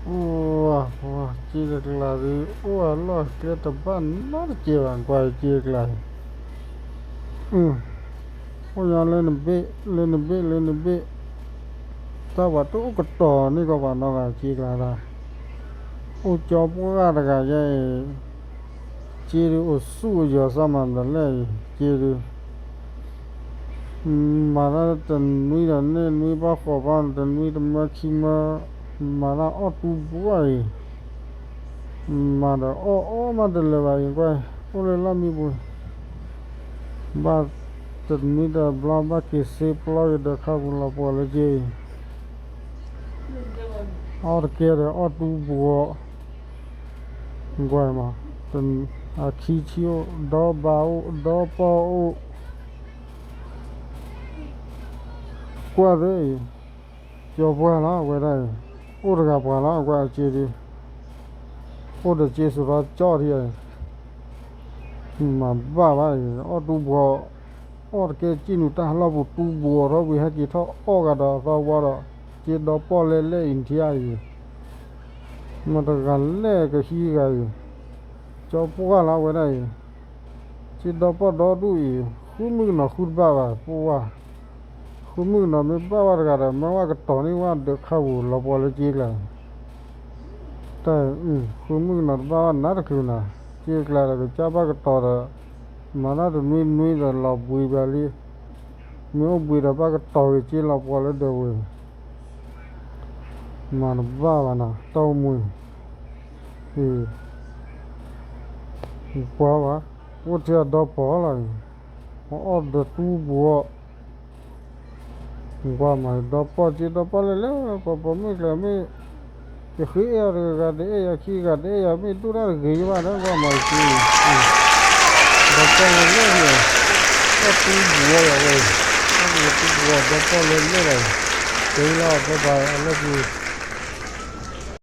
ပှၤ ပှၤစ့တကျါဒီး အိၣ်အလီၢ်ကျဲတဘၣ်နီတကဲဘၣ် ကွၢ်စ့တကျါအံၤ, အိၣ်ညီလၢနဘ့ၣ် လၢနဘ့ၣ် လၢနဘ့ၣ်, တၢ်ပှၤတအိၣ်ကတီၤန့ၢ်ကီးပှၤနီတဂၤ စ့တကျါဒၣ်, အိၣ်ကၠီပှၢ်တဂၤယဲအံၤ, စ့ဒုးအိၣ်ဆူၣ်အိၣ်ယီၤစၢ်မၤတလဲၣ်အံၤ စ့ဒုး မၤတၢ်တနွံဒီးန့ၢ်နွံဘၣ်ဃိးဘၣ် တနွံတမၢခံမၢ, မၤတၢ်အီၣ်တူၢ်ဘှီအံၤ, မၤဒီးအီၣ်အီၣ်မးတလၢာ်ဘၣ်အံၤ ကွၢ် အိၣ်လၢလီၢ်မံပူၤ, ဘၣ်တနွံတဘျီ ဘၣ်က့ၤစ့ပျီက့ၤဒီးခါပူၤလီၤပှီၢ်လၢက့ၤအံၤ, အီၣ်တကဲဒီးအီၣ်တူၢ်ဘှီ, ကွၢ်မး, အခံဆံအိၣ် ဒီဘါအိၣ် ဒီပီၢ်အိၣ် ကွၢ်သ့အံၤ, ကၠီပှၢ်လီၤ အဝဲဒၣ်အံၤ, အိၣ်တဂၤပှၤလီၤ အကွၢ်အစ့ဒုး, အိၣ်ဒီးစ့စိာ်ထီၣ်ကၠီထံအံၤ, မၤဘၣ်ဘၣ်အံၤ အီၣ်တူၢ်ဘှီ, အီၣ်တကဲစ့နုာ်တၢ်ဟးလီၢ်ပူၤ တူၢ်ဘှီထီၣ်ဝံၤ ဟဲက့ၤထီၣ်အီၣ်ဂၤဒီးသီဝါဒီး, စ့ဒီပီၢ်လဲၣ်လဲၣ်အံၤထံအံၤ, မတၤတဂၤလဲၣ်ကဟံးဂၤအံၤ, ကၠီပှၢ်လီၤအဝဲဒၣ်အံၤ, စ့ဒီပီၢ်ဒီဒူၣ်အံၤ ဃုမုၣ်ကနီၤဃုတဘၣ်ဘၣ် ပှၢ်, ဃုမုၣ်ကနီၤမ့ၢ်ဘၣ်ဝဲတဂၤဒီး မ့ၢ်ဝဲကတီၤန့ၢ်ဝဲဒီးခါပူၤလီၤပှီၢ်လၢက့ၤကျါ, တၢ်, ဃုမုၣ်ကနီၤတဘၣ်ဘၣ်နးတချုးနၤ, က့ၤကျါဒီးကစၢ်ဘၣ်ကတီၤဒီး, မၤတၢ်တနွံနွံဒီးလီၤဘှံးဘၣ်လံ, မ့ၢ်အိၣ်ဘှံးဒီးဘၣ်ကတီၤက့ၤက့ၤလီၤပှီၢ်လၢဒၢးဝဲ မၤတဘၣ်ဘၣ်နၤ တၢ်အိၣ်မူအံၤ, ကွၢ်ဘၣ်, အိၣ်ထဲအဒီပီၢ်လီၤအံၤ, အီၣ်ဒီးတူၢ်ဘှီ, ကွၢ်မး ဒီပီၢ်စ့ဒီပီၢ်လဲၣ်လဲၣ် ပှၤပိာ်မုၣ်ကျါမ့ၢ်, ယဃ့အဲၣ်အီၤတဂၤဂၤတအဲၣ်ယၤ ခံဂၤတအဲၣ်ယၤ မ့ၢ်ဒိၣ်တၢ်တဂ့ၤဘၣ်လၢကွၢ်မးတက့ၢ်, ဒီပီၢ်လဲၣ်လဲၣ်န့ၣ်, အီၣ်တူၢ်ဘှီယၤဝဲ, အီၣ်တူၢ်ဘှီဒီပီၢ်လဲၣ်လဲၣ်လီၤ, ကဲလီၤ bye bye အလၢပူၤ